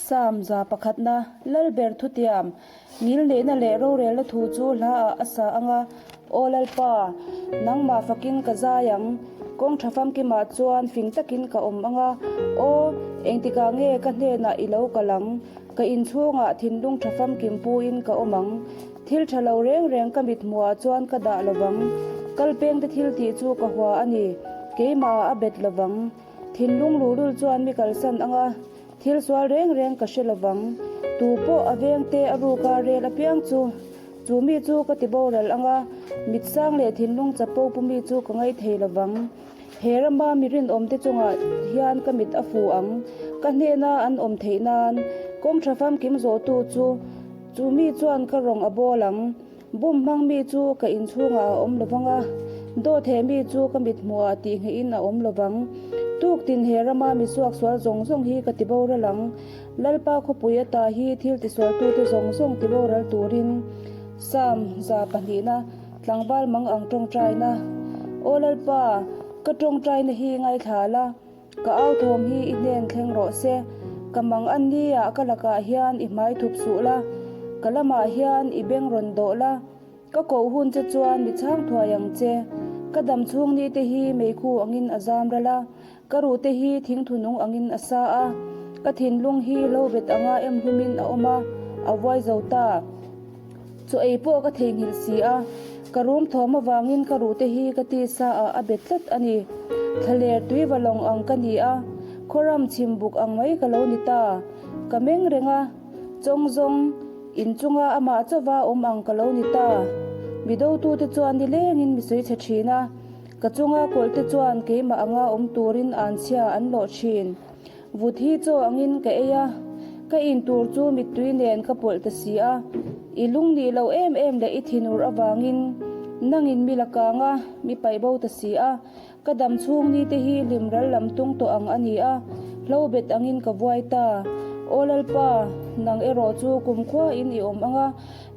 Psalm 100na, Lalber thutiam, ngilneihna leh rorelna thu chu hlaah a sa ang a, Aw Lalpa, nangmah fakin ka zai ang, kawng tha famkimah chuan fing takin ka awm ang a, Aw, engtikah nge ka hnenah i lo kal ang, ka inchhungah thinlung tha famkim puin ka awm ang. Thil tha lo reng reng ka mit hmuhah chuan ka dah lovang, kalpengte thil tih chu ka hua a ni, keimahah a bet lovang. Thinlung luhlul chuan mi kalsan ang a, thil sual reng reng ka hre lovang. Tu pawh a vengte a ruka rel apiang chu, chu mi chu ka ti boral ang a, mit sang leh thinlung chapo pu mi chu ka ngaithei lovang. He rama mi rinawmte chungah hian ka mit a fu ang, ka hnena an awm theih nan kawng tha famkim zawhtu chu, chu mi chuan ka rawng a bawl ang. Bum hmang mi chu ka inchhungah a awm lovang a, dawt he mi chu ka mit hmuhah tihnghehin a awm lovang. Tuk tin he rama mi suaksual zawng zawng hi ka tiboral ang. Lalpa khawpui ata hi thil tisualtute zawng zawng tiboral turin Psalm 200na Tlangval mang ang tawngtaina. Aw Lalpa, ka tawngtaina hi ngaithla la, ka au thawm hi i hnen thleng rawh se. Ka mang an nia ka lakah hian i hmai thup suh la, ka lamah hian i beng rawn dawh la, ka koh hun che chuan mi chhang thuai ang che. Ka dam chhung ni te hi meikhu angin a zam ral a, ka ruh te hi thingthu nung angin a sa a, ka thinlung hi lo bet anga em hlumin a awm a, a vuai zo ta. Chaw ei pawh ka theihnghilh si a, ka rum thawm avangin ka ruhte hi ka tisa ah a bet tlat a ni. Thlaler tui va lawng ang ka ni a, khawram chhim buk ang mai ka lo ni ta. Ka meng reng a, chawng zawng inchunga amah chauva awm ang ka lo ni ta. Mi dotute chuan nilengin mi sawi chhe thin a, ka chunga kawlhte chuan keimah anga awm turin anchhia an lawh thin. Vut hi chaw angin ka ei a, ka in tur chu mittui nen ka pawlh ta si a. I lung nih loh em em leh i thinur avangin nangin mi la kang a, mi paih bo ta si a. Ka dam chhung ni te hi hlim ral lam tung tawh ang a ni a, hlo bet angin ka vuai ta. Aw Lalpa, nang erawh chu kumkhua in i awm ang a,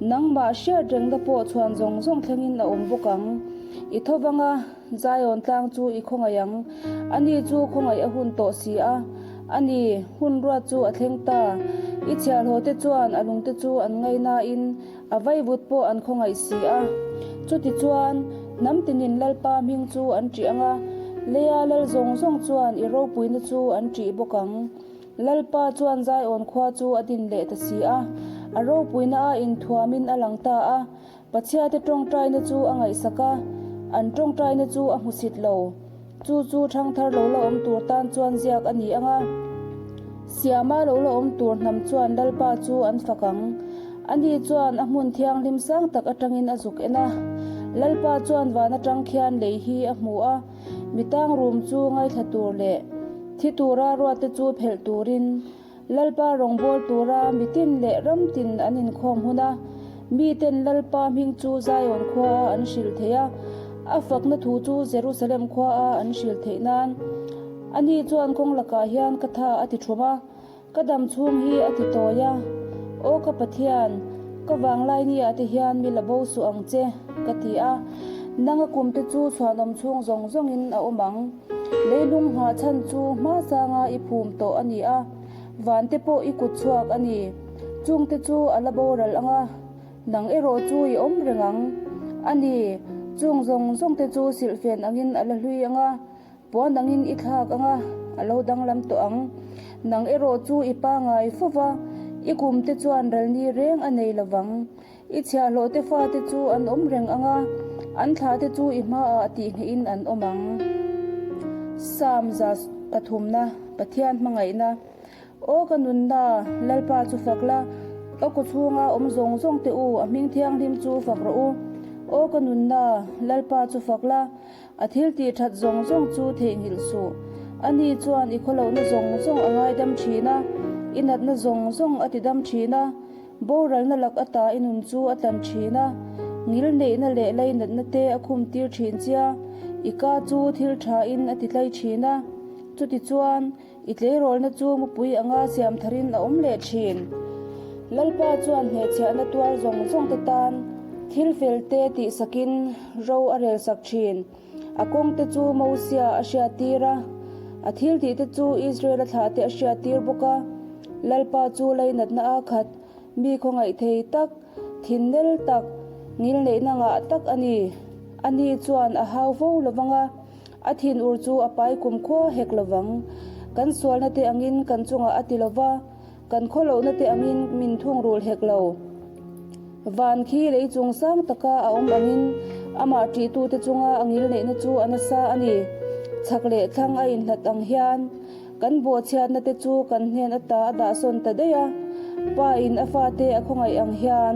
nangmah hriat rengna pawh chhuan zawng zawng thlengin a awm bawk ang. I tho vang a. Zion tlang chu i khawngaih ang. Ani chu khawngaih a hun tawh si a. A ni, hun ruat chu a thleng ta. I chhiahhlawhte chuan a lungte chu an ngaihnain a vaivut pawh an khawngaih si a. Chutichuan, hnam tinin Lalpa hming chu an ṭih ang a, leia lal zawng zawng chuan i ropuina chu an ṭih bawk ang. Lalpa chuan Zion khua chu a din leh ta si a, a ropuina a inthuamin a lang ta a. Pathiate tawngtaina chu a ngaihsak a, an tawngtaina chu a hmusit lo. Chu chu thangthar lo la awm tur tan chuan ziak a ni ang a, Siama lo la awm tur hnam chuan Lalpa chu an fak ang. Ani chuan a hmun thianghlim sang tak atangin a zuk en a. Lalpa chuan van atang khian lei hi a hmu a, mi tang rum chu ngaithla tur leh thi tura ruatte chu phelh turin, Lalpa rawngbâwl tura mitin leh ramtin an inkhâwm hun a, miten Lalpa hming chu Zion khuaah an hrilh thei a, a fakna thu chu Jerusalem khuaah an hrilh theih nân. Ani chuan kawng lakah hian ka tha a ti thum a, ka dam chhûng hi a ti tawi a, Aw ka Pathian, ka vanglai niah te hian mi la bo suh ang che, ka ti a. Nanga kumte chu chhuanawm chhûng zawng zawngin a awm ang. Leilung nghah chhan chu hma sanga i phum tawh a ni a, vante pawh i kut chhuak a ni. Chungte chu a la boral ang a, nang erawh chu i awm reng ang. A ni, chung zawng zawngte chu silhfen angin a la hlui ang a, puan angin i thlak ang a, a lo danglam tawh ang. Nang erawh chu i pangai fo va, i kumte chuan ralni reng a nei lovang. I chhiahhlawhte fate chu an awm reng ang a, an thlahte chu i hmaah tihnghehin an awm ang. Psalm 3 na, Pathian hmangaihna. Aw ka nunna, Lalpa chu fak la, ka kaw chhunga awm zawng zawng te u, a hming thianghlim chu fak rawh u. Aw ka nunna, Lalpa chu fak la, A thil tih that zawng zawng chu theihnghilh suh. Ani chuan i khawlohna zawng zawng a ngaidam thin a, i natna zawng zawng a tidam thin a, boralna lak ata i nun chu a tlan thin a, ngil neihna leh leinatna te a khum tir thin chia, i ka chu thil thain a titlai thin a. Chutichuan, I tleirawlna chu mupui anga siam tharin a awm leh thin. Lalpa chuan hnehchhiahna tuar zawng zawng te tan thil fel te tihsakin ro a relsak thin. A kawng te chu Mosia a hriattir a, a thil tih te chu Israel-a thlah te a hriattir bawk a. Lalpa chu lainatna a khat, mi khawngaih thei tak, thinnel tak, ngilneihna ngah tak a ni. Ani chuan a hau fo lovang a, a thinur chu a pai kumkhua hek lovang. Kan sualna te angin kan chungah a ti lova, Kan khawlohna te angin min thungrul hek lo. Van khi lei chung sang taka a awm angin amah ṭihtute chunga a ngilneihna chu a nasa a ni. Chhak leh thlang a inhlat ang hian kan bawhchhiatna te chu kan hnen ata a dahsawn ta daih a. Pa in a fate a khawngaih ang hian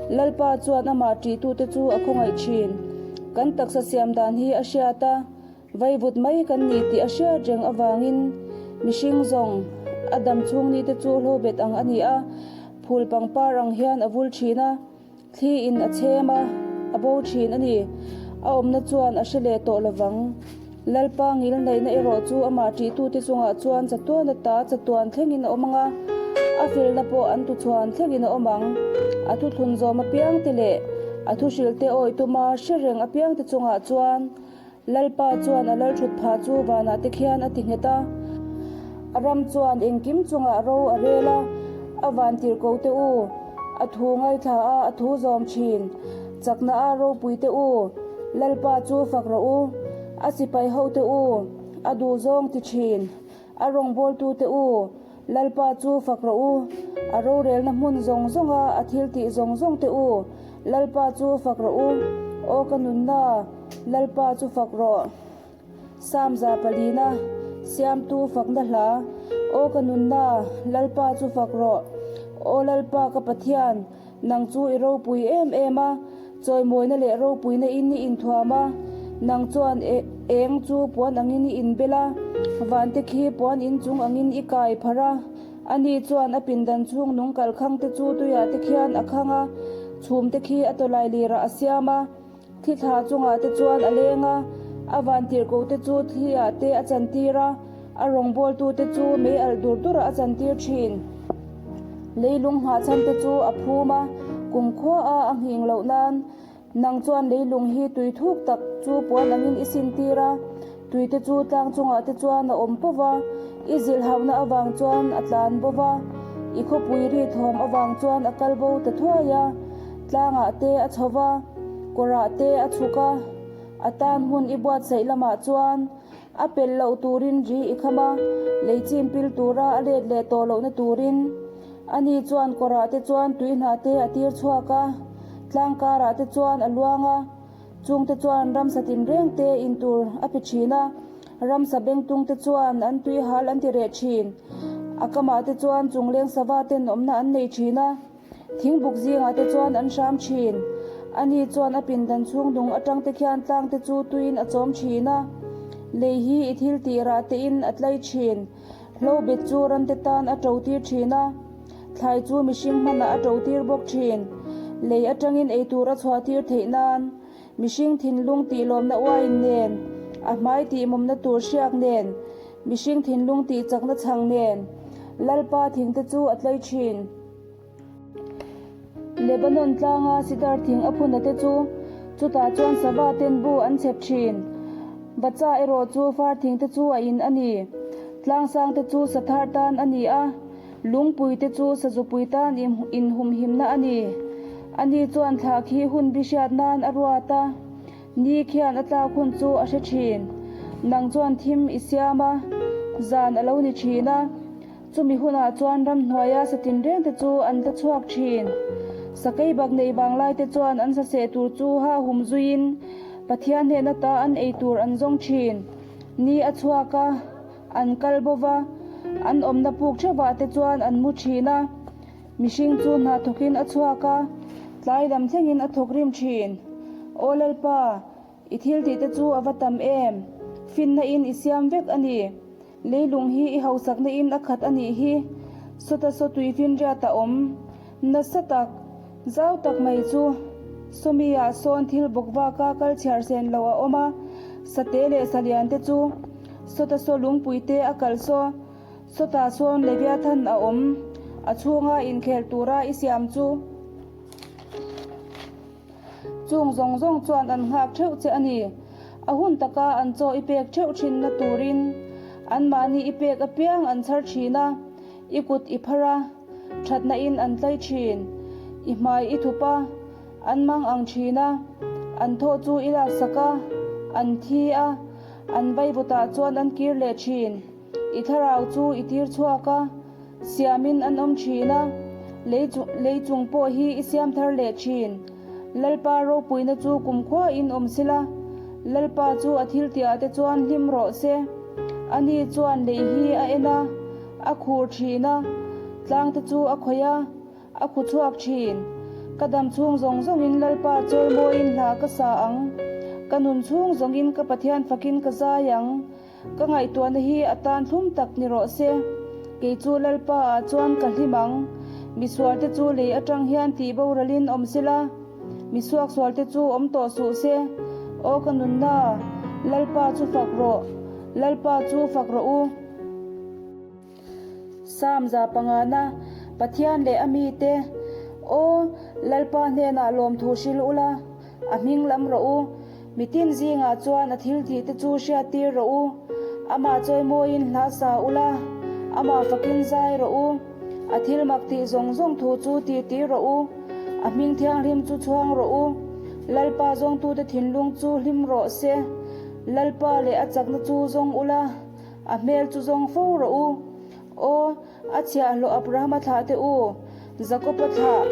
Lalpa chuan amah ṭihtute chu a khawngaih ṭhin. Kan taksa siam dan hi a hriat a. Vaivut mai kan ni tih a hriat reng avangin mihring zawng a dam chhung ni te chu hlobet ang a ni a, phul pangpar ang hian a vul thin a, thli in a chhem a, a bo thin a ni. A awmna chuan a hre leh tawh lovang. Lalpa ngilneihna erawh chu amah ṭihtute chungah chuan chatuan ata chatuan thlengin a awm ang a, a felna pawh an tuchhuan thlengin a awm ang. A thuthlun zawm apiangte leh a thuhrilte awi tuma hre reng apiangte chungah chuan Lalpa chuan a lalthut phah chu vanah te khian a ti nghet a. A ram chuan engkim chungah ro a rel a, a van tirh ko te u, a thu ngaithla a, a thu zawm thin. Chakna a ropui te u, Lalpa chu fak rawh u, a sipai ho te u, a duh zawng ti thin. A rawngbawltu te u, Lalpa chu fak rawh u, a rorelna hmun zawng zawnga a thil tih zawng zawng te u, Lalpa chu fak rawh u, aw ka nunna, Lalpa chu fak rawh. Samza palina, Siamtu fakna hla, Aw ka nunna, Lalpa chu fak rawh. Aw Lalpa ka Pathian, Nang chu i ropui em em a, chawimawina leh ropuina in i inthuam a, nang chuan eng chu puan angin i inbel a, vante khi puan inchung angin i kai pharh a. Ani chuan a pindan chhung nung kalkhang te chu tuiah te khian a khang a, chhum te khi a tawlai lirah a siam a, thli thla chungah te chuan a leng a, a vantirhkoh te chu thliah te a chantir a, A rawngbawltute chu mei alh dur durah a chantir thin. Leilung nghahchhan te chu a phum a, kumkhua a a nghing loh nan nang chuan leilung hi tui thuk tak chu puan angin i sintir a, tui te chu tlang chungah te chuan a awm pawh va, i zilhhauna avang chuan a tlan bo va, i khawpui ri thawm avang chuan a kal bo ta thuai a, tlangah te a chho va, kawrah te a chhuk a, a tan hmun i buatsaih lamah chuan A pel loh turin ri i kham a, lei chim pil tura a let leh tawh lohna turin. Ani chuan kawrah te chuan tui hna te a tir chhuak a, tlang karah te chuan a luang a, chungte chuan ramsa tinreng te in tur a pe thin a, ramsa bengtung te chuan an tui hal an ti reh thin. A kamah te chuan chungleng sava ten awmna an nei thin a. Thingbuk zingah te chuan an hram thin. Ani chuan a pindan chhung dung atang te khian tlang te chu tuiin a chawm thin a. Lei hi i thil tih rah tein a tlai thin. Hlobet chu rante tan a to tir thin a. Thlai chu mihring hmanah a to tir bawk thin. Lei atangin eitur a chhuah tir theih nan mihring thinlung tih lawmna uain nen, a hmai tih mawmna tur hriak nen, mihring thinlung tih chakna chhang nen Lalpa thingte chu a tlai thin. Lebanon tlanga sidar thing a phuna te chu chutah chuan sava ten bu an chhep thin. Bacha erawh chu far thing te chu a in a ni. Tlangsang te chu sathar tan a ni a, lungpui te chu sazupui tan inhumhimna a ni. Ani chuan thla khi hun bi hriat nan a ruat a, ni khian a tlak hun chu a hre thin. Nang chuan thim i siam a, zan a lo ni thin a. Chumi hunah chuan ramhnuaia sa tinreng te chu an tla chhuak thin. Sakei bak nei vanglai te chuan an saseh tur chu ha hum zuiin Pathian hnehna ta an ei tur an zawng thin. Ni a chhuak a, an kal bo va, an awmna puk theuhah te chuan an mu thin a. Mihring chu hna thawkin a chhuak a, tlai lam thlengin a thawk rim thin. Aw Lalpa! I thil tih te chu a va tam em? Finna in i siam vek a ni. Leilung hi i hausakna in a khat a nih hi. Sawta saw tui finriat a awm. Nasa tak, zau tak mai chu. Sawmi ah sawn thil bawk vaka kal chhiar sen lo a awm a, sate leh salian te chu. Sawta saw lungpui te a kal saw. Sawtah sawn Leviathan a awm. A chhunga inkhel tura i siam chu. Chung zawng zawng chuan an nghak theuh che a ni. A hun taka an chaw i pek theuh thinna turin anmahni i pek apiang an chhar thin a. I kut i phar a, thatna in an tlai thin. I hmai i thup a, an mang ang thin a, an thaw chu i laksak a, an thi a, an vaivutah chuan an kir leh thin. I thlarau chu i tir chhuak a, siamin an awm thin a, lei chung lei chung pawh hi i siam thar leh thin. Lalpa ropuina chu kumkhuain awm sela, Lalpa chu a thiltihah te chuan hlim rawh se. Ani chuan lei hi a en a, a khur thin a, tlang te chu a khawih a, A khu chhuak thin. Ka dam chhung zawng zawngin Lalpa chawimawiin hla ka sa ang. Ka nun chhung zawngin ka Pathian fakin ka zai ang. Ka ngaihtuahna hi a tan thlum tak ni rawh se. Kei chu Lalpa ah chuan ka hlim ang. Misualte chu lei atang hian tih boralin awm sela, misuaksualte chu awm tawh suh se. Aw ka nunna, Lalpa chu fak rawh. Lalpa chu fak rawh u. Psalm 500na, Pathian leh a mite, Aw, Lalpa hnenah lawmthu hrilh ula, a hming lam rawh u. Mitin zingah chuan a thiltihte chu hriattir rawh u. Amah chawimawiin hla sa ula, amah fakin zai rawh u. A thil mak tih zawng zawng thu chu tihtir rawh u. A hming thianghlim chu chhuang rawh u. Lalpa zawngtute thinlung chu hlim rawh se. Lalpa leh a chakna chu zawng ula. A hmel chu zawng fo rawh u. Aw, a chhiahhlawh Abrahama thlah teh u, Jakoba thlah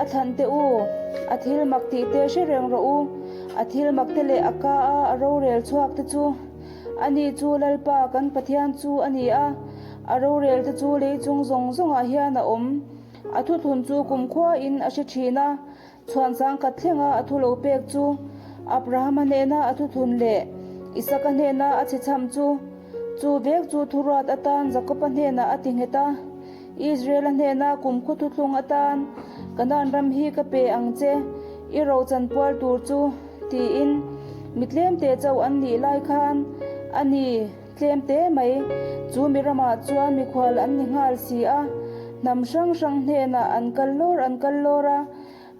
a thlan teh u, a thil mak tih te hre reng rawh u. A thil mak te leh a ka a a rorel chhuak te chu, ani chu Lalpa kan Pathian chu a ni a, a rorel te chu lei chung zawng zawngah hian a awm. A thuthlun chu kumkhuain a hre thin a, Chhuan sangkhat thlenga a thu lo pek chu Abrahama hnena a thuthlun leh Isaka hnena a chhechham chu, chu vek chu thuruat atan Jakoba hnenah a ti nghet a, Israela hnena kumkhaw thuthlung atan Kanaan ram hi ka pe ang che, i rochan pual tur chu, tiin mi tlemte chauh an nih lai khan a ni. Tlem te mai, chu mi ramah chuan mikhual an ni nghal si a, hnam hrang hrang hnenah an kal lawr an kal lawr a,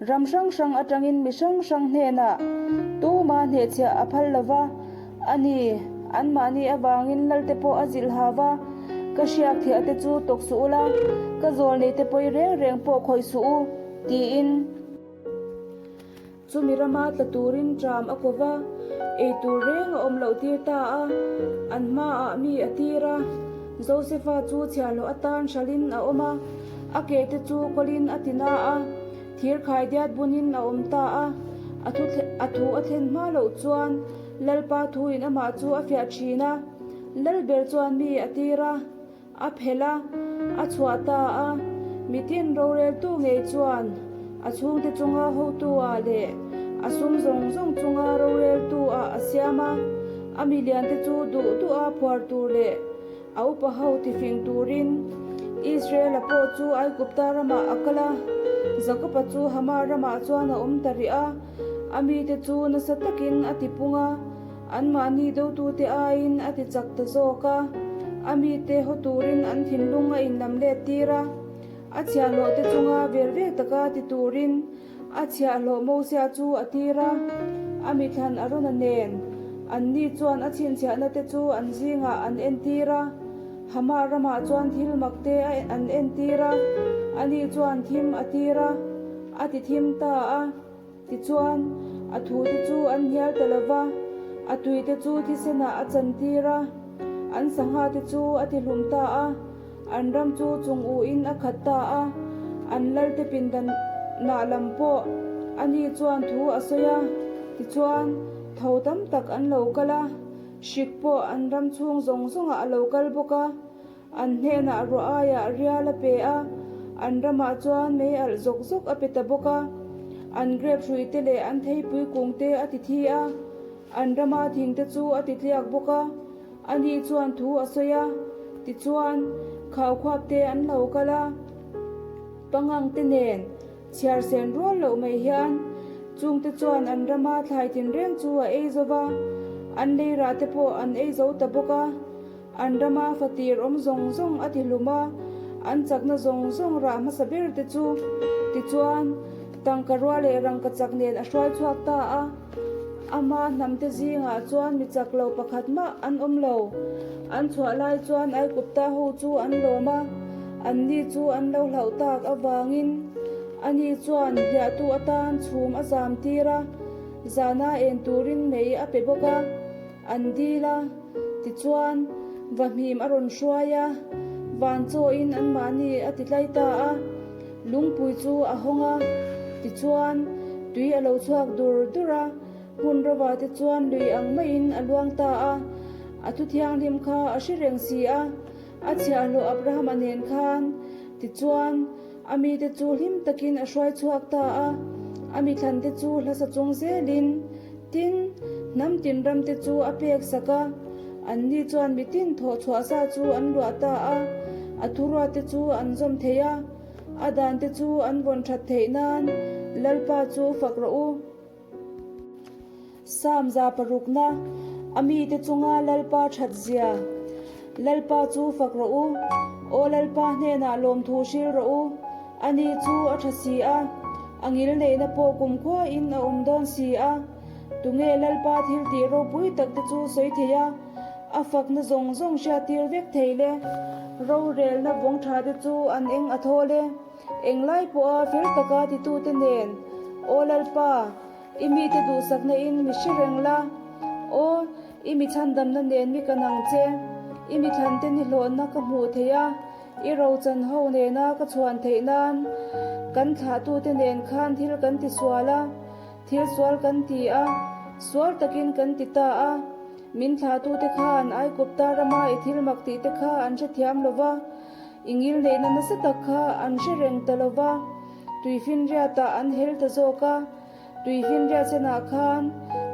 ram hrang hrang atangin mi hrang hrang hnenah tuma hnehchhiah a phal lo va, a ni, anmahni avangin Lalte pawh a zilh ha va, ka hriak thiah te chu tawk suh ula, ka zawl nei te pawi reng reng pawh khawih suh u, tiin. Chumi rama tla turin ṭam a ko va, ei tur reng a awm loh tir ta a, an hmaah mi a tir a. Josefa chu chhiahhlawh atan hralhin a awm a, a ke te chu kawlin a ti na a, thir khaidiat bunin a awm ta a. A thu a thu a thlen hma loh chuan Lalpa thuin amah chu a fiah ṭhin a, Lalber chuan mi a tir a. A phelh a, a chhuah ta a, mitin roreltu ngei chuan a chhungte chunga hotu-ah leh a sum zawng zawng chunga roreltu-ah a siam a, a miliante chu duh duha phuar tur leh a upa ho tifing turin Israel-a pawh chu Aigupta ramah a kal a, Jakob-a chu Hama ramah chuan a awm ta rih a, a mite chu nasa takin a tipung a. Anmahni dotute aiin a ti chak ta zawk a, a mite haw turin an thinlung a inlam let tir a, a chhiahhlawhte chunga ver vek taka ti turin a chhiahhlawh Mosia chu a tir a, a mithlan Arona nen anni chuan a chhinchhiahna te chu an zingah an entir a, Hama ramah chuan thil makte an entir a, ani chuan thim a tir a, a ti thim ta a. Tichuan, a thute chu an hnial ta lo va, a tuite chu thisenah a chantir a, an sanghate chu a tihlum ta a, an ram chu chung uin a khat ta a, an lalte pindanah lam pawh ani chuan thu a sawi a. Tichuan, tho tam tak an lo kal a, hrik pawh an ram chhung zawng zawngah a lo kal bawk a. An hnenah ruah aiah rial a pe a, an ramah chuan mei alh zawk zawk a pe ta bawk a. An grep hruite leh an theipui kungte a ti thi a, an rama thingte chu a ti tliak bawk a. Ani chuan thu a sawi a, tichuan, khaukhuapte an lo kal a, pangangte nen chhiar sen rual loh mai hian chungte chuan an rama thlai tinreng chu a ei zo va, an leirah te pawh an ei zo ta bawk a. An rama fatir awm zawng zawng a ti hlum a, an chakna zawng zawng rah hmasa ber te chu tichuan tangka rua leh rangka chak nen a hruai chhuak ta a. Ama hnamte zingah chuan mi chak lo pakhat mah an awm lo. An chhuah lai chuan Aigupta ho chu an lawm a. Anni chu an lo hlauh tak avangin ani chuan hliahtu atan chhum a zam tir a, zana en turin mei a pe bawk a, an dil a. Tichuan, vahmim a rawn hruai a, van chawin anmahni a ti tlai ta a. Lungpui chu a hawng a, tichuan, tui a lo chhuak dur dur a, hmun rovah te chuan lui ang maiin a luang ta a. A thu thianghlim kha a hre reng si a, a chhiahhlawh Abrahama nen khan. Tichuan, a mite chu hlim takin a hruai chhuak ta a, a mithlante chu hlasa chung zelin, tin, hnam tin ramte chu a pek sak a. Anni chuan mitin thawh chhuah sa chu an luah ta a, a thuruate chu an zawm thei a, a dante chu an vawn that theih nan Lalpa chu fak rawh u. Psalm 600na, A mite chunga Lalpa that zia. Lalpa chu fak rawh u, Aw Lalpa hnenah lawmthu hril rawh u, ani chu a tha si a, a ngil neihna pawh kumkhuain a awm dawn si a. Tunge Lalpa thil tih ropui tak te chu sawi thei a, a fakna zawng zawng hriattir vek thei le? Rorelna vawng tha te chu an eng a thawl e. Englai pawha fel taka titute nen, Aw Lalpa, i mite duhsakna in mi hre reng la. Aw, i mi chhandamna nen mi ka nang che. I mi thlante ni hlawhna ka hmuh theih a, i rochan ho nena ka chhuan theih nan. Kan thlahtute nen khan thil kan tisual a. Thil sual kan ti a, sual takin kan ti ta a. Min thlahtute khan Aigupta rama i thil mak tihte kha an hrethiam lo va, i ngilneihna nasa tak kha an hre reng ta lo va, tuifinriatah an hel ta zawk a. Tuifinriat senah khan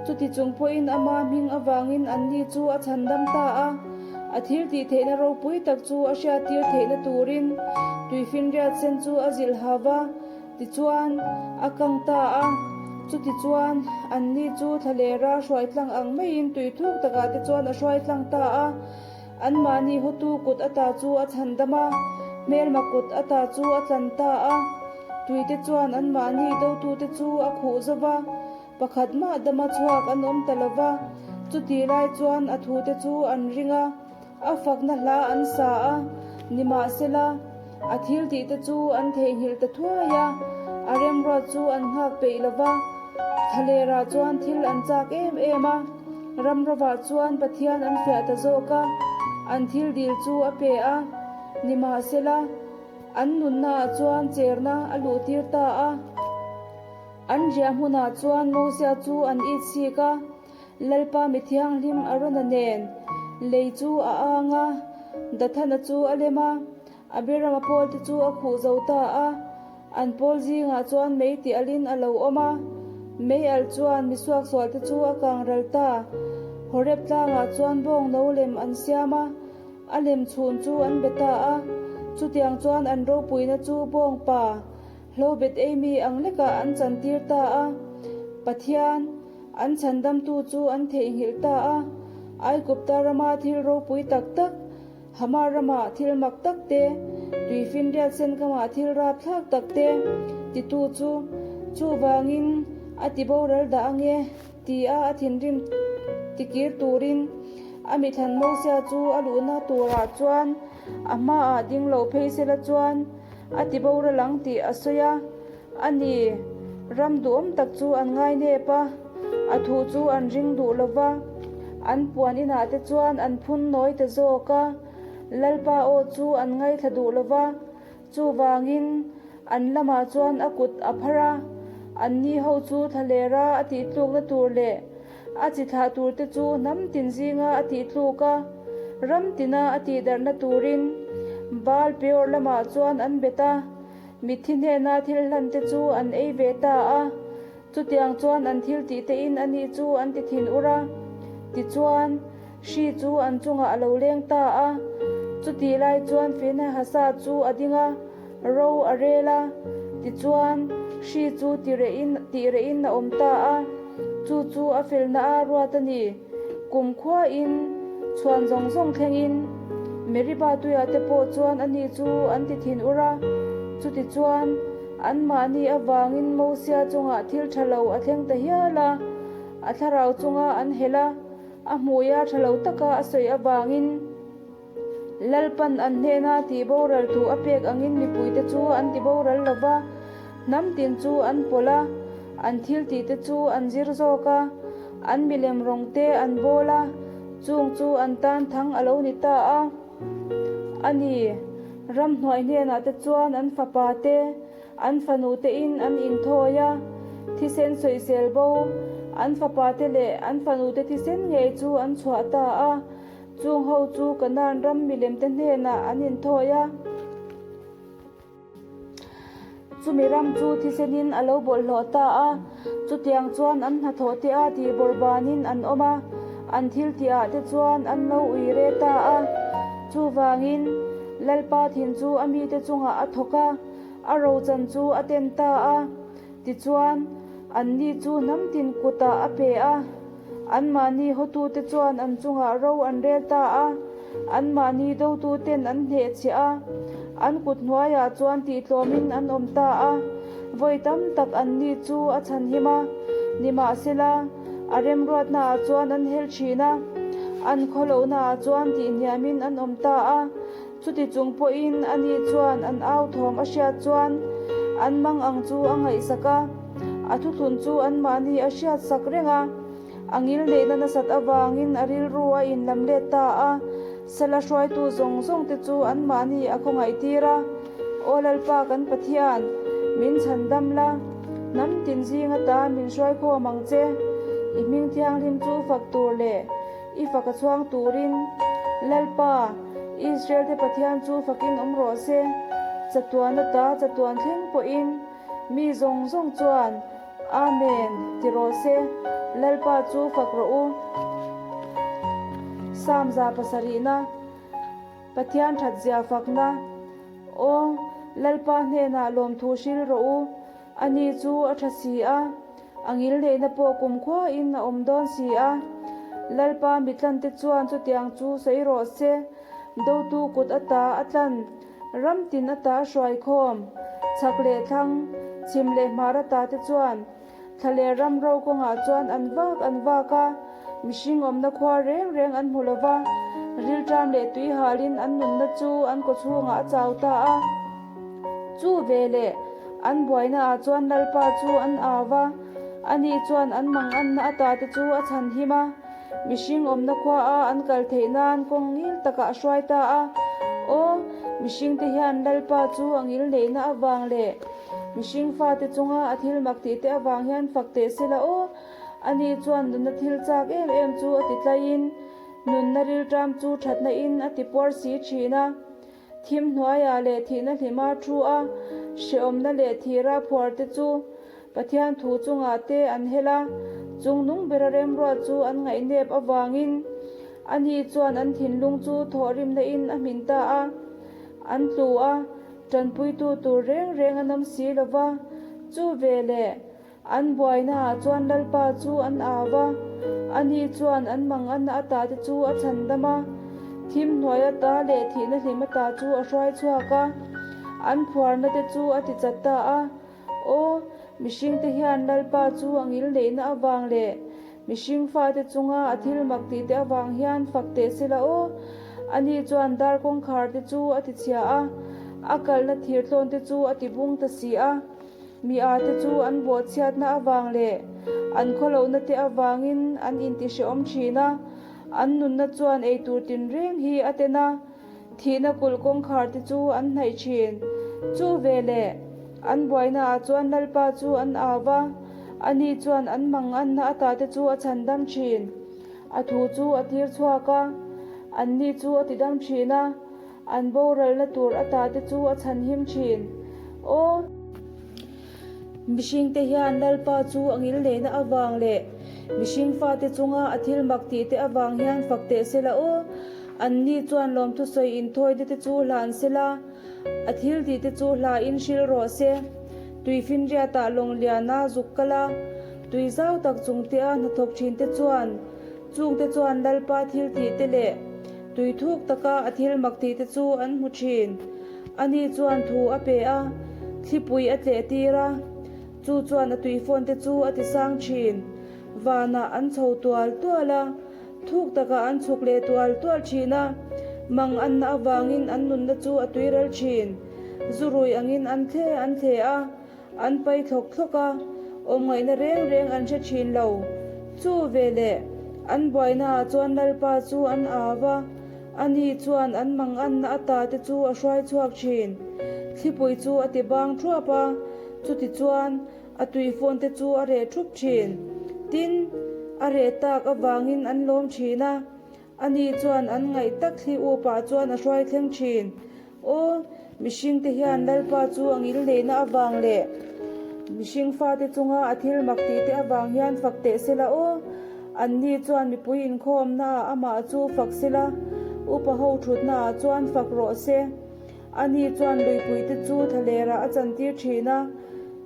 chuti chung pawhin ama hming avangin anni chu a chhandam ta a. A thil tih theihna ropui tak chu a hriattir theihna turin tuifinriat sen chu a zilh ha va. Tichuan, a kang ta a. Chutichuan, anni chu thlalera hruai tlang ang maiin tui thuk takah te chuan a hruai tlang ta a. Anmahni hotu kut ata chu a chhandam a, hmelma kut ata chu a tlan ta a. Tuite chuan anmahni dotute chu a khuh zo va, pakhat mah dama chhuak an awm ta lo va. Chutih lai chuan a thute chu an ring a. A fakna hla an sa a, nimahsela, a thil tihte chu an theihnghilh ta thuai a, a remruat chu an nghak peih lo va. Thlalerah chuan thil an chak em em a, ramrovah chuan Pathian an fiah ta zawk a, an thil dil chu a pe a, nimahsela, an nunnaah chuan cherna a luhtir ta a. An riah hmunah chuan Mosia chu an it sik a. Lalpa mi thianghlim Arona nen lei chu a ang a, Dathana chu a lem a, Abirama pawlte chu a khuh zo ta a. An pawl zingah chuan mei tih alin a lo awm a, mei alh chuan mi suaksualte chu a kang ral ta. Horeb tlangah chuan bawng no lem an siam a, a lem chhun chu an be ta a. Chutiang chuan an ropuina chu bawng pa hlobet ei mi ang lekah an chantir ta a. Pathian. An chhandamtu chu an theihnghilh ta a, Aigupta rama thil ropui tak tak, Hama rama thil mak tak te, tuifinriat sen kama thil rapthlak tak te titu chu chuvangin a ti boral dah ange tia a thinrim tikir turin a mithlan Mosia chu a luhna turah chuan a hmaah ding lo phei sela chuan a ti boral ang tih a sawi a. A ni, ram duhawm tak chu an ngai nep a, a thu chu an ring duh lo va, an puan inah te chuan an phun nawi ta zawk a, Lalpa aw chu an ngaithla duh lo va, chuvangin an lamah chuan a kut a phar a, anni ho chu thlalera a tihtlukna tur leh a chi thlah tur te chu hnam tin zinga a tihtluk a, ram tina a tihdarhna turin Baal Peor lamah chuan an bet a. Mitthi hnena thil hlan te chu an ei ve ta a, chutiang chuan an thil tih te in ani chu an ti thin ur a. Tichuan, hri chu an chungah a lo leng ta a. Chutih lai chuan Phinehasa chu a ding a, ro a rel a. Tichuan, hri chu ti reh in tih reh in a awm ta a. Chu chu a felna a ruat a ni. Kumkhua in chhuan zawng zawng thleng in Meribah tuiah te pawh chuan ani chu an ti thin ur a, chutichuan anmahni avangin Mosia chungah thil tha lo a thleng ta hial a, a thlarau chunga an helh a, a hmuia tha lo taka a sawi avangin. Lalpan an hnena tihboral thu a pek angin mipuite chu an tiboral lo va, hnam tin chu an pawlh a, an thiltihte chu an zir zawk a, an milem rawng te an bawl a, chung chu an tan thang a lo ni ta a. A ni, ramhnuai hnenah te chuan an fapa te, an fanu te in an inthawi a, thisen sawisel bo, an fapa te leh an fanu te thisen ngei chu an chhuah ta a. Chung ho chu Kanaan ram milemte hnenah an inthawi a. Chumi ram chu thisenin a lo bawlhhlawh ta a, chutiang chuan an hnathawh te a tihbawrhbanin an awm a, an thiltihah te chuan an lo ui re ta a. Chuvangin, Lalpa thin chu a mite chungah a thawk a, a rochan chu a ten ta a. Tichuan, anni chu hnam tin kutah a pe a. Anmahni hotute chuan an chungah ro an rel ta a, anmahni dotuten an hnehchhiah a, an kut hnuaiah chuan tihtlawmin an awm ta a. Vawi tam tak anni chu a chhanhim a, nimahsela, a remruatnaah chuan an hel thin a, an khawlohnaah chuan tihhniamin an awm ta a. Chuti chung pawhin ani chuan an au thawm a hriat chuan an mang ang chu a ngaihsak a, a thuthlun chu anmahni a hriatsak reng a. A ngil neihna nasat avangin a rilru a inlam let ta a, sala hruaitu zawng zawng te chu anmahni a khawngaih tir a, Aw Lalpa kan Pathian, min chhan dam la, hnam tin zing ata min hruai khawm ang che, i hming thianghlim chu fak tur leh I fak a chhuang turin Lalpa, Israel-te Pathian chu fakin awm rawh se. Chatuan ata chatuan thleng pawhin mi zawng zawng chuan, Amen, ti rawh se. Lalpa chu fak rawh u. Psalm 700na, Pathian thatzia fakna, Aw, Lalpa hnenah lawmthu hril rawh u. Ani chu a tha si a, a ngilneihna pawh kumkhuain a awm dawn si a. Lalpa mitlante chuan chutiang chu sawi rawh se, dotu kut ata a tlan, ram tin ata a hruai khawm, chhak leh thlang, chhim leh hmar ata te chuan thla leh ram ro kawngah chuan an vak an vak a, mihring awmna khua reng reng an hmu lo va, rilṭam leh tuihalin an nunna chu an kawchhungah a chau ta a. Chu veleh an buainaah chuan Lalpa chu an au a, ani chuan an manganna ata te chu a chhan him a, mihring awmna khuaa an kal theih nan kawng ngil takah a hruai ta a. Aw, mihringte hian Lalpa chu a ngil neihna avang leh mihring fate chunga a thil mak tih te avang hian fak teh se la aw, ani chuan nunna thil chak em em chu a ti tlaiin nunna rilṭam chu ṭhatna in a ti puar si ṭhin a. Thim hnuaiah leh thihna hlima thu a, hrehawmna leh thira phuar te chu Pathian thu chungah te an hel a, chung nung bera remruat chu an ngaihnep avangin ani chuan an thinlung chu thawhrimna in a hmin ta a, an tlu a, tanpuitu tur reng reng an awm si lo va, chu veleh An buainaah chuan Lalpa chu an au va, ani chuan an manganna ata te chu a chhandam a, thim hnuai ata leh thihna hlim ata chu a hruai chhuak a, an phuarna te chu a ti chat ta a. Aw, mihringte hian Lalpa chu a ngil neihna avang leh mihring fate chunga a thil mak tih te avang hian fak teh se la aw. Ani chuan dar kawngkhar te chu a ti chhia a, a kalna thir tlawn te chu a ti bung ta si a. Mi a te chu an bawhchhiatna avang leh an khawlohna te avangin an intihrehawm thin a, an nunna chuan eitur tinreng hi a ten a, thihna kulh kawngkhar te chu an hnaih thin. Chu veleh an buainaah chuan Lalpa chu an au va, ani chuan an manganna ata te chu a chhandam thin. A thu chu a tir chhuak a, anni chu a tidam thin a. An boralna tur ata te chu a chhanhim thin. Aw! Mihringte hian Lalpa chu a ngil neihna avang leh mihring fate chunga a thil mak tih te avang hian fak teh se la aw. Anni chuan lawmthusawi inthawite te chu hlan se la, a thil tih te chu hlain hril rawh se. Tuifinriatah lawng liana zuk kal a, tui zau tak chungtea hnathawk thin te chuan Chungte chuan Lalpa thil tih te leh tui thuk taka a thil mak tih te chu an hmu thin. Ani chuan thu a pe a, thlipui a tleh tir a, chu chuan a tuifawn te chu a ti sang thin. Vanah an chho tual tual a, thuk takah an chhuk leh tual tual thin a. Mang anna avangin an nunna chu a tuiral thin. Zu rui angin an thle an thle a, an pai thlawk thlawk a, awmngaihna reng reng an hre thin lo. Chu veleh an buainaah chuan Lalpa chu an au a, ani chuan an mang anna ata te chu a hruai chhuak thin. Thlipui chu a ti bang thuap a, chutichuan a tui fawn te chu a reh thup thin. Tin, a reh tak avangin an lawm thin a. Ani chuan an ngaih tak thli upah chuan a hruai thleng thin. Aw, mihringte hian Lalpa chu a ngil neihna avang leh mihring fate chunga a thil mak tihte avang hian fak teh sela aw. Anni chuan mipui inkhawmnaah amah chu fak sela, upa ho thutnaah chuan fak rawh se. Ani chuan luipuite chu thalerah a chantir thin a,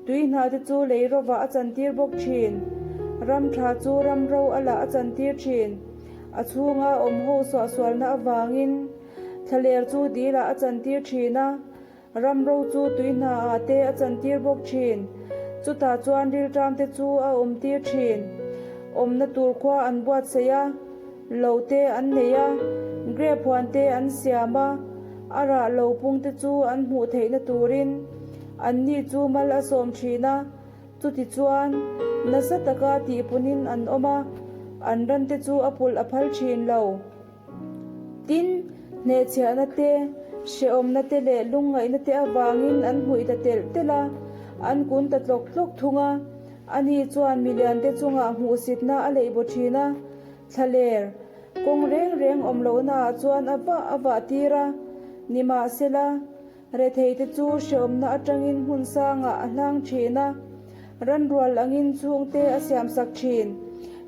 tui hnahte chu lei rovah a chantir bawk thin. Ram tha chu ram ro a lah a chantir thin. A chhunga awm ho suahsualna avangin thlaler chu dilah a chantir thin a, ramro chu tui hnaah te a chantir bawk thin. Chutah chuan rilṭamte chu a awmtir thin. Awmna tur khua an buatsaih a, lo te an nei a, grape huan te an siam a, a rah lo pungte chu an hmuh theihna turin anni chu mal a sawm thin a. Chutichuan, nasa taka tihpunin an awm a, an rante chu a pulh a phal thin lo. Tin, hnehchhiahna te, hrehawmna te leh lungngaihna te avangin an hmuih ta telh telh a, an kun ta tlawk tlawk thung a. Ani chuan miliante chungah hmuhsitna a leih baw thin a, thlaler, kawng reng reng awm lohnaah chuan a vah a vah tir a. Nimahsela, Retheite chu hrehawmna atangin hmun sangah a hlang thin a, ranrual angin chhungte a siamsak thin.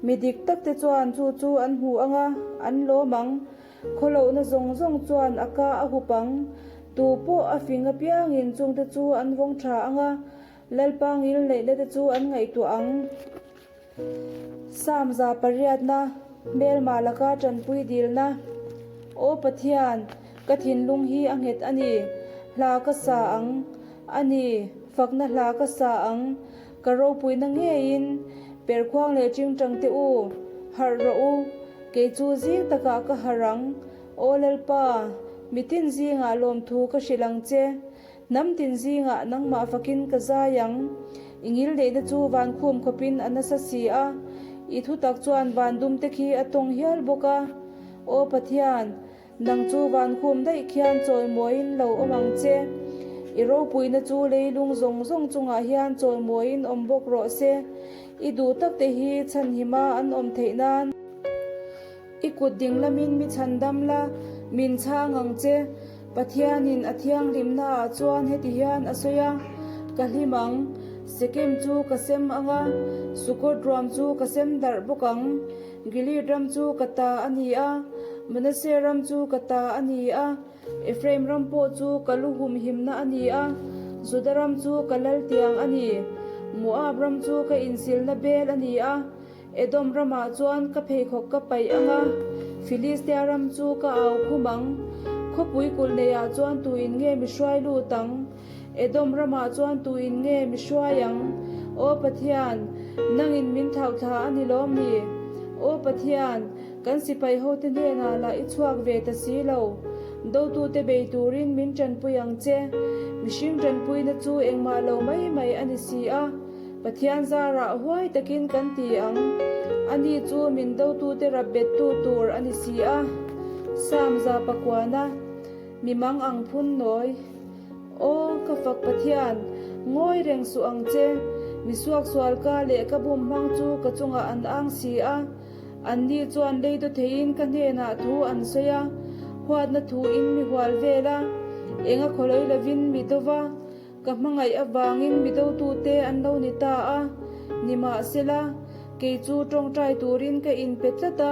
Mi dik takte chuan chu chu an hmu ang a, an lawm ang. Khawlohna zawng zawng chuan a ka a hup ang. Tu pawh a fing apiangin chungte chu an vawng tha ang a, Lalpa ngilneihna te chu an ngaihtuah ang. Psalm 800-na, Hmelma laka tanpui dilna. Aw Pathian, ka thinlung hi a nghet a ni, hla ka sa ang a ni, fakna hla ka sa ang, ka ropuina ngeiin, perkhuang leh tingtang te u, harh rawh u, kei chu zing takah ka harh ang, Aw Lalpa, mitin zingah lawmthu ka hrilh ang che. Hnam tin zingah nangmah fakin ka zai ang. I ngilneihna chu van khum khawpin a nasa si a, i thutak chuan van dumte khi a tawng hial bawk a. Aw Pathian, nang chu van khum daih khian chawimawiin lo awm ang che. I ropuina chu leilung zawng zawng chungah hian chawimawiin awm bawk rawh se. I duh takte hi chhanhima an awm theih nan. I kut ding lamin mi chhandam la, min chhang ang che. Pathianin a thianghlimnaah chuan heti hian a sawi a, Ka hlim ang, Sekem chu ka sem ang a, Sukot ruam chu ka sem darh bawk ang. Gilead ram chu ka ta a ni a, Manasseh ram chu ka ta a ni a, Ephraim ram pawh chu ka lu humhimna a ni a, Juda ram chu ka lal tiang a ni. Moab ram chu ka insilna bel a ni a, Edom ramah chuan ka pheikhawk ka paih ang a, Filistia ram chu ka au khum ang. Khawpui kulh neiah chuan tuin nge mi hruai lut ang? Edom ramah chuan tuin nge mi hruai ang? Aw Pathian, nangin min thlauhthla a ni lawm ni? Aw Pathian, kan sipai hote hnenah lah i chhuak ve ta si lo. Dotute bei turin min tanpui ang che. Mihring tanpuina chu engmah lo mai mai a ni si a. Pathian zarah huai takin kan ti ang, ani chu min dotute rap bettu tur a ni si a. Psalm 109, Mi mang ang phun nawi. Aw, ka fak Pathian, ngawi reng suh ang che, mi suaksual ka leh ka bum hmang chu ka chungah an ang si a. Anni chuan lei daw theiin ka hnenah thu an sawi a, huatna thuin mi hual vel a, enga khawlawi lovin mi do va. Ka hmangaih avangin mi dotute an lo ni ta a, nimahsela, kei chu tawngtai turin ka inpe tlat a,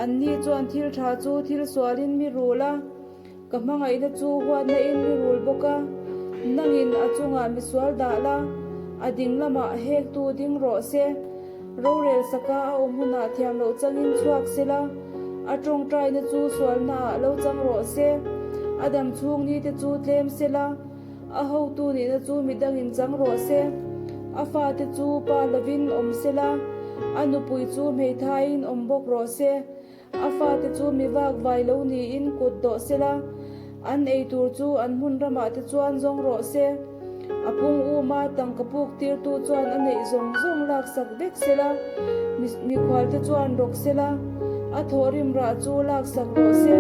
anni chuan thil tha chu thil sualin mi rul a, ka hmangaihna chu huatna in mi rul bawk a, nangin a chungah mi sual dah la, a ding lamah hektu ding rawh se, rorel saka a awm hunah thiam loh changin chhuak sela, a tawngtaina chu sualnaah lo chang rawh se, a dam chhung nite chu tlem sela. A hotu nihna chu midangin chang rawh se, a fate chu pa lovin awm se la, a nupui chu hmeithaiin awm bawk rawh se. A fate chu mi vak vai lo niin kut dawh sela, an ei tur chu an hmun ramah te chuan zawng rawh se. A pung uma tangka puk tirtu chuan a neih zawng zawng laksak vek sela, mikhual te chuan rawk sela, a thawhrim rah chu laksak rawh se.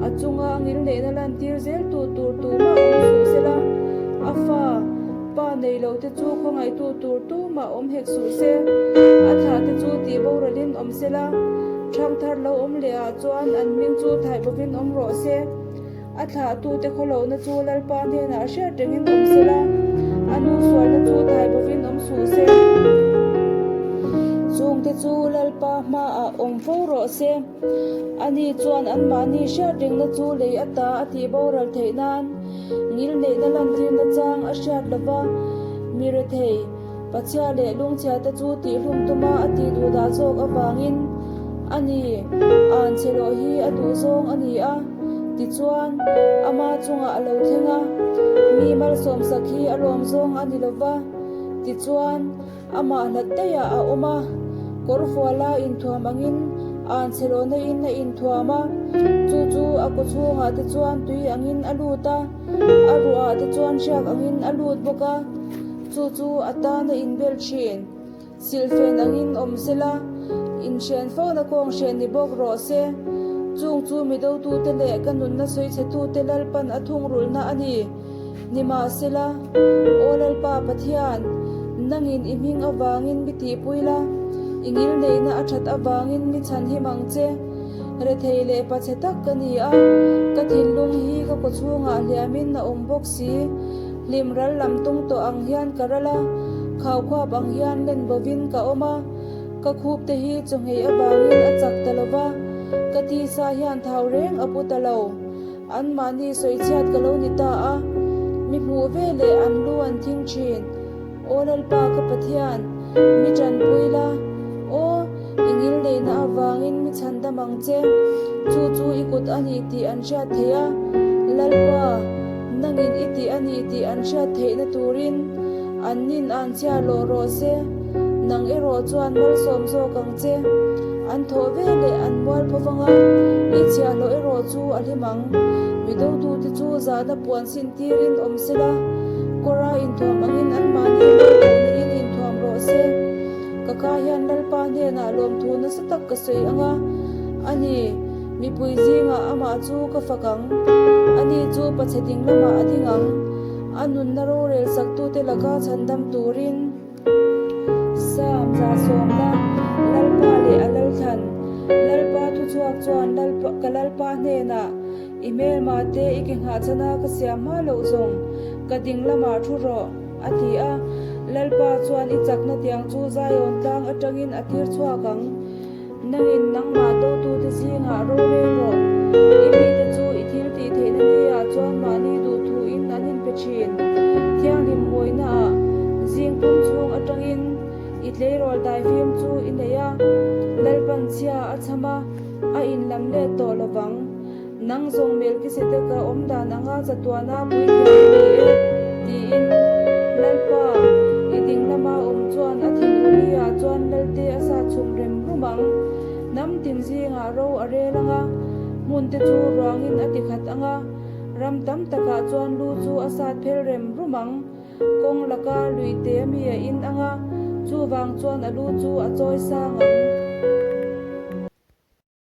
A chunga a ngilneihna lantir zel tu tur tumah awm suh sela, a fa, pa nei lo te chu khawngaihtu tur tumah awm hek suh se. A thlah te chu tih boralin awm sela, thangthar lo awm leh ah chuan an hming chu thaih bawkin awm rawh se. A thlahtute khawlohna chu Lalpa hnenah hriat rengin awm sela, a nu sualna chu thai bawkin awm suh se. Chungte chu Lalpa hmaah awm fo rawh se. Ani chuan anmahni hriat rengna chu lei ata a tih boral theih nan ngilneihna lantirna chang a hriat lova, mi rethei, Pachhia leh lungchhiate chu tihhlum tuma a tih duh dah zawk avangin a ni, an chhe loh hi a duh zawng a ni a. Tichuan, ama chungah a lo thleng a, mi malsawmsak hi a lawm zawng a ni lo va. Tichuan, amah hlat daihah a awm a, kawrfuala inthuam angin an chhe lohna in a inthuam a, chu chu a kaw chhungah te chuan tui angin a lut a, a ruahah te chuan hriak angin a lut bawk a, chu chu a tan a inbel thin. Silhfen angin awm sela, inhren fona kawng hren ni bawk rawh se. Chung chu mi dotute leh ka nunna sawichhetute Lalpan a thungrulhna a ni. Nimahsela, Aw Lalpa Pathian, nangin i hming avangin mi tihpui la, i ngilneihna a that avangin mi chhanhim ang che. Rethei leh pachhe tak ka ni a, ka thinlung hi ka kawchhungah hliamin a awm bawk si. Hlim ral lam tung tawh ang hian ka ral a, khau khuap ang hian len bovin ka awm a, ka khup te hi chawngheih avangin a chak ta lo va, ka tisa hian thau reng a pu ta lo. Anmahni sawichhiat ka lo ni ta a, mi hmuh ve leh an lu an thing thin. Aw Lalpa ka Pathian, mi tanpui la, aw, i ngilneihna avangin mi chhandam ang che, chu chu i kut a ni tih an hriat theih a, Lalpa, nangin i tih a ni tih an hriat theihna turin an nin an chhiar lawh rawh se, nang erawh chuan malsawm zawk ang che, an thawh ve leh an mual pho vang a, i chhiahhlawh erawh chu a hlim ang, mi dotute chu zahna puan sin tirin awm sela, kawra inthuam angin anmahni mualphohna in inthuam rawh se. Ka ka hian Lalpa hnenah lawmthu nasa tak ka sawi ang a, a ni, mipui zingah amah chu ka fak ang. Ani chu pachhe ding lamah a ding ang, a nunna rorel saktute laka chhandam turin. Sam 70na, Lalpa leh a Lalthlan, Lalpa thuchhuak chuan Lalpa, ka Lalpa hnenah, I hmelma te i ke nghah chana ka siam hma loh zawng, ka ding lamah thu rawh, a ti a. Lalpa chuan i chakna tiang chu Zion tlang atangin a tir chhuak ang. Nangin nangmah dotute zingah rorel rawh. I mite chu i thil tih theihna niah chuan mahni duh thuin an inpe thin. Thianghlim mawinaah zing pum chhung atangin i tleirawl daifim chu i nei a, Lalpan chhia a chham a, a inlam let tawh lovang. Nang zawng Melkisedeka awm dan anga chatuana puithiam i ni e, tiin Lalpa, i ding lama awm chuan a thinurli-ah chuan Lalte a sa chhum rem rum ang. Hnam tin zingah ro a rel ang a, hmun te chu ruangin a ti khat ang a, ram tam takah chuan lu chu a sat phel rem rum ang. Kawng laka lui te mi a in ang a, chuvang chuan a lu chu a chawi sang ang.